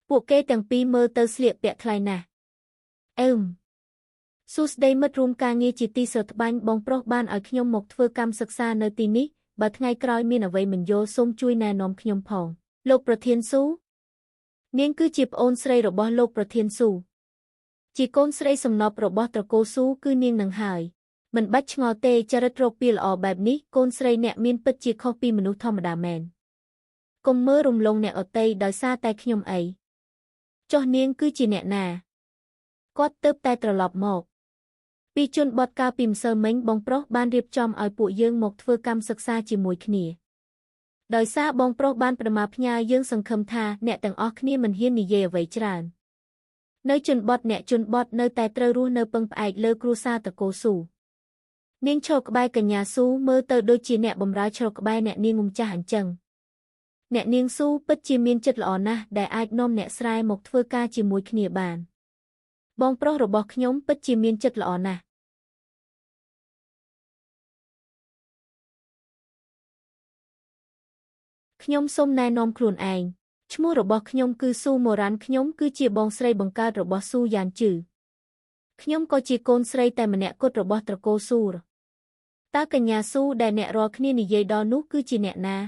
ពួកគេទាំងពីរមើលទៅស្លៀកពាក់ថ្លៃណាស់អឹមសួស្តីមិត្តរួមការងារជាទីស្រថ្បាញ់បងប្រុសបានឲ្យខ្ញុំមកធ្វើកម្មសិក្សានៅទីនេះបើថ្ងៃក្រោយមានអ្វីមិនយល់សូមជួយណែនាំខ្ញុំផងលោកប្រធានស៊ូនាងគឺជាប្អូនស្រីរបស់លោកប្រធានស៊ូជាកូនស្រីសំណប់របស់ត្រកូលស៊ូគឺនាងនឹងហើយមិនបាច់ឆ្ងល់ទេចរិតរកពីល្អបែបនេះកូនស្រីអ្នកមានពិតជាខុសពីមនុស្សធម្មតាមែនកុំមើលរំលងអ្នកអតីដោយសារតែខ្ញុំអីចុះនាងគឺជាអ្នកណាគាត់ទើបតែត្រឡប់មកពីជនបទកាលពីម្សិលមិញបងប្រុសបានរៀបចំឲ្យពួកយើងមកធ្វើកម្មសិក្សាជាមួយគ្នាដោយសារបងប្រុសបានប្រមាផ្ញើយើងសង្ឃឹមថាអ្នកទាំងអស់គ្នាមិនហ៊ាននិយាយអ្វីច្រើននៅជនបទអ្នកជនបទនៅតែត្រូវរស់នៅពឹងផ្អែកលើគ្រួសារតកូលស៊ូនាងឈរក្បែរកញ្ញាស៊ូមើលទៅដូចជាអ្នកបម្រើឈរក្បែរអ្នកនាងងំចាស់អញ្ចឹងអ្នកនាងស៊ូពិតជាមានចិត្តល្អណាស់ដែលអាចនាំអ្នកស្រែមកធ្វើការជាមួយគ្នាបានបងប្រុសរបស់ខ្ញុំពិតជាមានចិត្តល្អណាស់ខ្ញុំសូមណែនាំខ្លួនឯងឈ្មោះរបស់ខ្ញុំគឺស៊ូម៉ូរ៉ាន់ខ្ញុំគឺជាបងស្រីបង្កើតរបស់ស៊ូយ៉ានជឺខ្ញុំក៏ជាកូនស្រីតែម្នាក់គត់របស់ត្រកូលស៊ូតើកញ្ញាស៊ូដែលអ្នករាល់គ្នានិយាយដល់នោះគឺជាអ្នកណា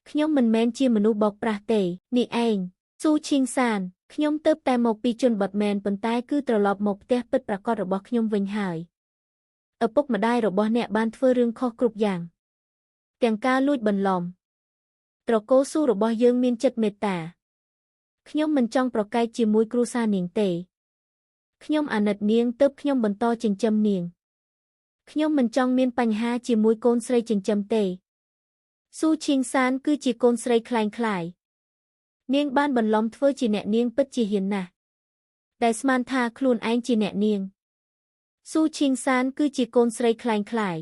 ខ្ញុំមិនមែនជាមនុស្សបោកប្រាស់ទេនេះឯងស៊ូឈីងសានខ្ញុំទៅតែមកពីជនបទមែនប៉ុន្តែគឺត្រឡប់មកផ្ទះពិតប្រាកដរបស់ខ្ញុំវិញហើយឪពុកម្ដាយរបស់អ្នកបានធ្វើរឿងខុសគ្រប់យ៉ាងទាំងការលួចបន្លំត្រកូលស៊ូរបស់យើងមានចិត្តមេត្តាខ្ញុំមិនចង់ប្រកែកជាមួយគ្រួសារនាងទេខ្ញុំអាណិតនាងទើបខ្ញុំបន្តចិញ្ចឹមនាងខ្ញុំមិនចង់មានបញ្ហាជាមួយកូនស្រីចិញ្ចឹមទេស៊ូឈីងសានគឺជាកូនស្រីក្លែងក្លាយនាងបានបន្លំធ្វើជាអ្នកនាងពិតជាហ៊ានណាស់ដែលស្មានថាខ្លួនឯងជាអ្នកនាងស៊ូឈីងសានគឺជាកូនស្រីក្លែងក្លាយ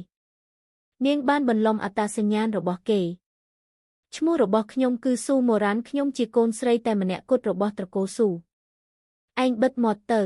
នាងបានបន្លំអត្តសញ្ញាណរបស់គេឈ្មោះរបស់ខ្ញុំគឺស៊ូម៉ូរ៉ាន់ខ្ញុំជាកូនស្រីតែម្នាក់គត់របស់ត្រកូលស៊ូឯងបិទមាត់ទៅ